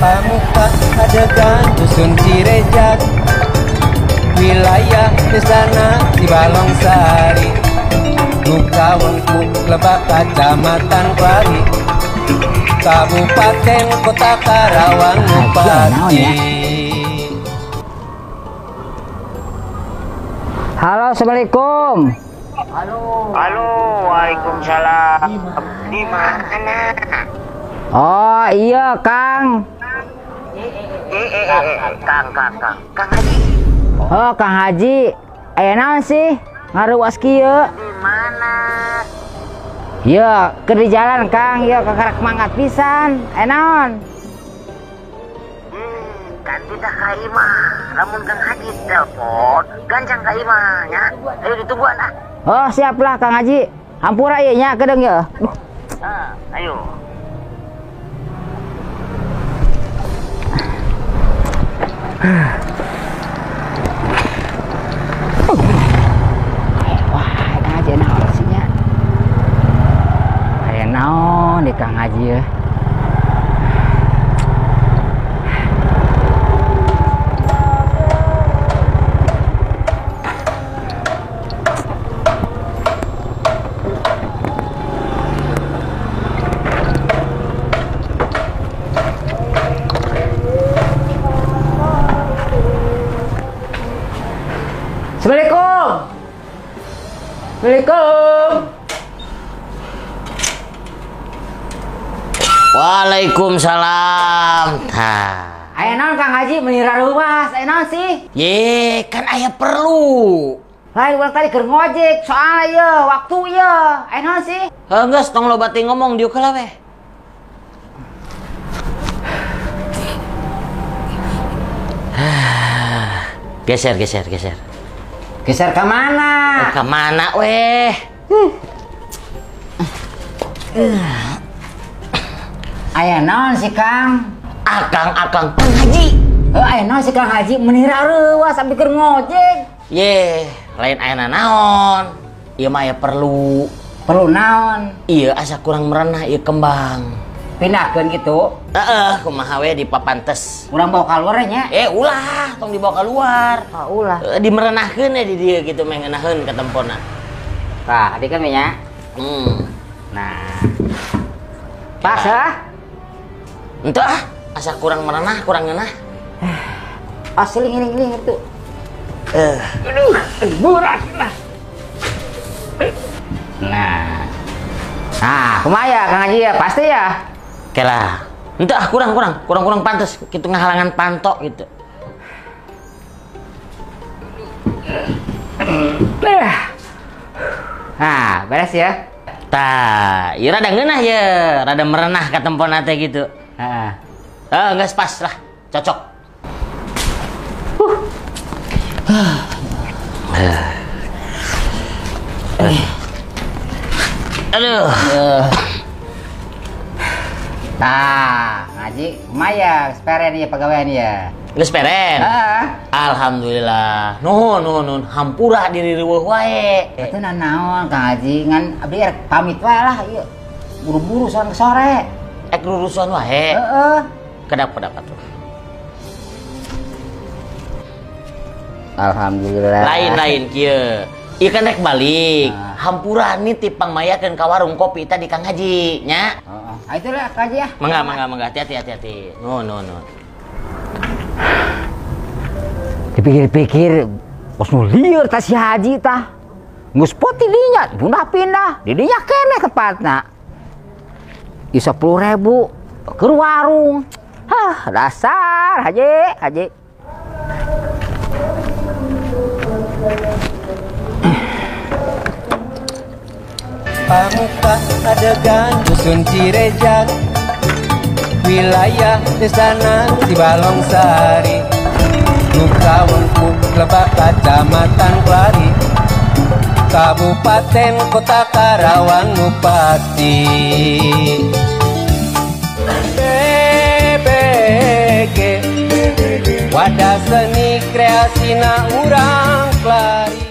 Pamuka adegan Dusun Cirejak, wilayah Desana Cibalongsari, Lukawengku Lebak Kecamatan Klari, Kabupaten Kota Karawang Bupati. Halo, assalamualaikum. Halo. Halo, waalaikumsalam. Di mana? Oh iya, Kang. Kang, Kang, Kang, Kang Haji. Oh, Kang Haji. Aya naon sih? Ngaruas kieu. Di mana? Iya, keur di jalan, Kang. Iya, kakarak mangkat pisan. Aya naon? Kan tidak ka imah. Lamun Kang Haji telepon, gancang ka imah nya. Ayo ditungguan ah. Oh, siap lah Kang Haji. Hampura ieu nya kedeung ye. Ah, ayo. Wah, Kang Haji naon sih nya? Aya naon di Kang Haji ya? Assalamualaikum. Assalamualaikum. Waalaikumsalam. Tah. Aya naon Kang Haji meuni raruas, aya naon sih? Ye, kan aya perlu. Lain urang tadi keur ngojek soalnya ye, waktu ye. Aya naon sih? Heuh geus tong loba teh ngomong diuk heula we. Geser, geser, geser. Geser ke mana? Ke mana weh? Aya naon sih Kang? Akang, akang, Kang Haji. Aya naon sih Kang Haji meuni rareuwas sampe keur ngojek. Ye, lain aya naon. Ieu mah aya perlu. Perlu naon? Iya, asa kurang merenah ieu kembang. Pindahkeun gitu? Heeh, kumaha we di papantes. Urang bawa keluar nya? Ulah, tong dibawa keluar. Oh, ulah. Dimerenahkeun di dieu gitu meh ngeunaheun ka tempona. Tah, adik kan nya? Nah. Pas ah? Henteu ah, asa kurang merenah, kurang ngeunah. Asli ngiling-ngiling gitu. Aduh, berat lah. Nah. Nah, kumaha ya Kang Haji ya? Pasti ya. Oke lah. Entah ah, kurang pantas gitu ngahalangan pantok gitu. Nah, beres ya. Tah, ieu rada ngeunah ya, rada merenah ka tempona teh gitu. Heeh. Geus pas lah, cocok. Aduh. Nah, ngaji lumayan, speren ya pegawaian ya. Geus peren? Heeh. Alhamdulillah. Nuhun, nuhun, nuhun. Hampura diri riweuh wae. Atuh naon Kang Haji, ngan abdi erek pamit wae lah ieu. Buru-buru soang sore. Ek rurusuan wae. Heeh. Kedap-kedap atuh. Alhamdulillah. Lain-lain kieu. Ieu kan rek balik. Hampura nitip pangmayakeun ka warung kopi tadi Kang Haji nya. Heeh. Ah, itulah Kang Haji ya. Mangga, mangga, mangga. Hati-hati, hati-hati. Nuhun, nuhun, nuhun. Dipikir-pikir, bos nu lieur tah si Haji tah. Geus poti dinya, pindah-pindah, di dinya keneh tempatna. Ieu 10.000 keur warung. Hah, dasar Haji, Haji. Pamuka adegan Dusun Cirejak, wilayah Desana Cibalongsari, Lukawengku Lebak Kecamatan Klari, Kabupaten Kota Karawang Bupati. BBG wadah seni kreasina urang Klari.